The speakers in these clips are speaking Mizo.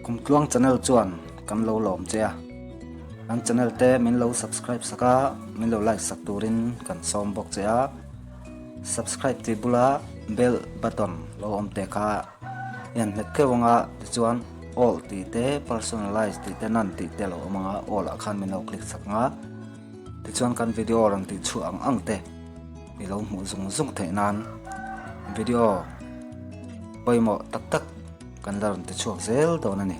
Kumtluang channel chuan kan lo lawm che a, kan channel te min lo subscribe sak a, min lo like sak turin kan sawm bawk che a, subscribe tih bula bell button lo awm te kha i han hmet keuh ang a, tichuan all tih te personalize tih te none tih te a lo awm ang a, all ah khan min lo click sak ang a, tichuan kan video rawn tih chhuah ang ang te i lo hmuh zung zung theih nan video pawimawh tak tak kan la rawn ti chhuak zel dawn a ni.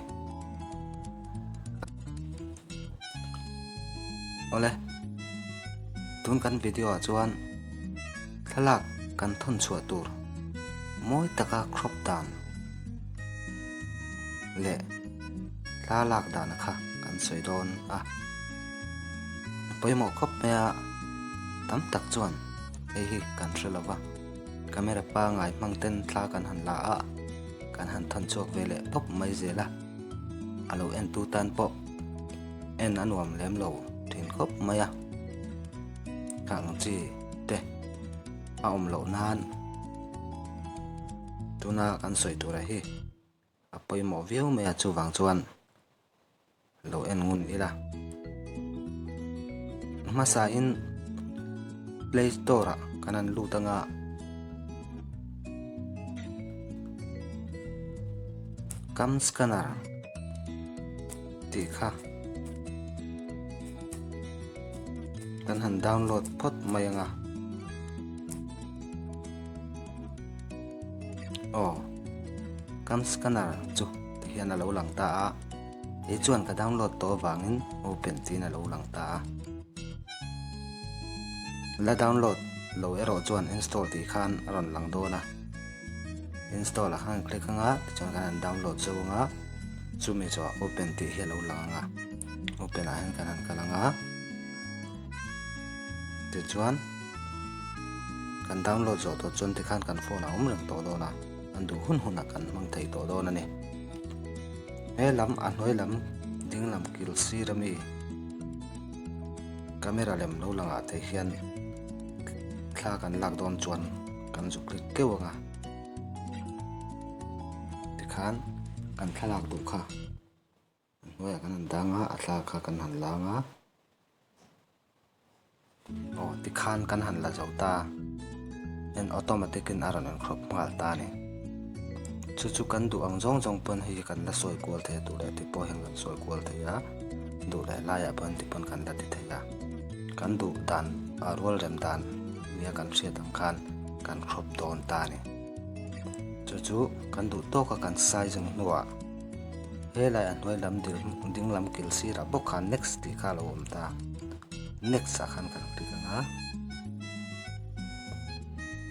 Awle, tun kan video ah chuan thlalak kan thawn chhuah tur mawi taka crop dan leh thla lak dan kha kan sawi dawn a. A pawimawh khawp mai a, tam tak chuan hei hi kan hre lo va, camera pangai hmang ten thla kan han la a, kan han thawn chhuak ve leh pawp mai zel a, a lo en tu tan pawh en a nuam lem lo thin khawp mai a, khang chi te a awm loh nan tuna kan sawi tura hi a pawimawh viau mai a, chuvang chuan. Lo en ngun ila. Hmasa in Play Store ah kan han lut anga. Cam scanner tih kha kan han download phawt mai anga. Aw cam scanner chu tihian a lo lang ta a. Kei chuan ka download tawh avangin open tiin a lo lang ta a. La download lo erawh chuan install tih khan a rawn lang dawn a. Install ah khan click anga tichuan kan han download zo anga chumi zawhah open tih hi a lo lang anga open ah hian kan han kal anga tichuan kan download zawh tawh chuan tikhan kan phone ah a awm reng tawh dawn a. An duh hun hunah kan hmang thei tawh dawn a ni. He lam a hnuai lam ding lam kil sir ami camera lem lo langah te hian thla kan lak dawn chuan kan zuk click keuh ang a. Tikhan kan thlalak duh kha a hnuaiah kan han dang a, a thla kha kan han lang a. Aw tikhan kan han la zo ta hian automatic in a rawn in crop nghal ta a ni. Chu chu kan duh ang zawng zawng pawn hei hi kan la sawi kual thei a duh leh tih pawh hian kan sawi kual thei a duh leh laiah pawn ti pawn kan la ti thei a kan duh dan a rual rem dan nia kan hriat ang khan kan crop dawn ta a ni. Chu chu kan duh tawk a kan size ang hnuah helai a hnuai lam ding lam kil sirah bawk khan next tih kha a lo awm ta. Next ah khan kan click ang a,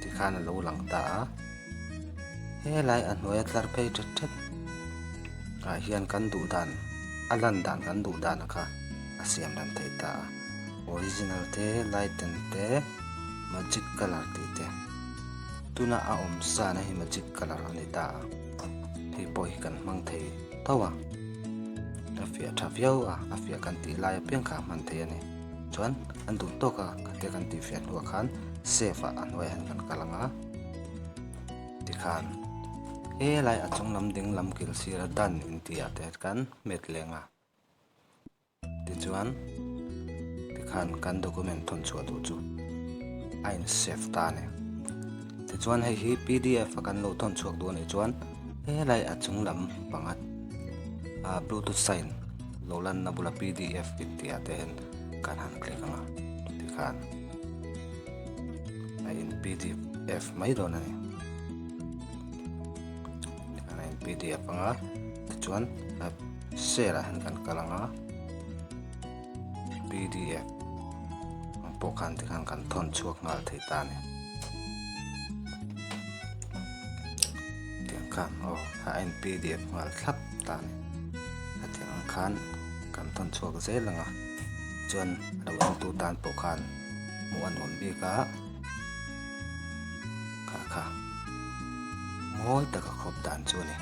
tikhan a lo lang ta a, helai a hnuaia tlar phei that that ah hian kan duh dan a lan dan kan duh dan kha a siam rem thei ta a, original te lighten te magic colour tih te tuna a awm sa na hi magic colour a ni ta a, hei pawh hi kan hmang thei tho a. A fiah tha viau a, a fiah kan tih lai apiang kha a hman thei a ni. Chuan an duh tawk a, khatia kan tih fiah hnuah khan save ah a hnuaiah hian kan kal ang a, tikhan helai a chung lam ding lam kil sira done intih ah te kan hmet leng a. Tichuan tikhan kan document thawn chhuah duh chu a in save ta a ni. Tichuan hei hi pdf a kan lo thawn chhuak duh a nih chuan helai a chung lam panga ah bluetooth sign lo lanna bula pdf intih ah te hian kan han click ang a tikhan a in pdf mai dawn a ni. Tikhan a in pdf ang a tichuan Share ah hian kan kal ang a, pdf ang pawh khan tikhan kan thawn chhuak nghal thei ta a ni. Tiang khan aw a en pdf nghal thlap ta a ni. Hetiang ang khan kan thawn chhuak zel ang a, chuan a lo entu tan pawh khan hmuh a nuam bik a, kha kha mawi taka khawp dan chu a ni.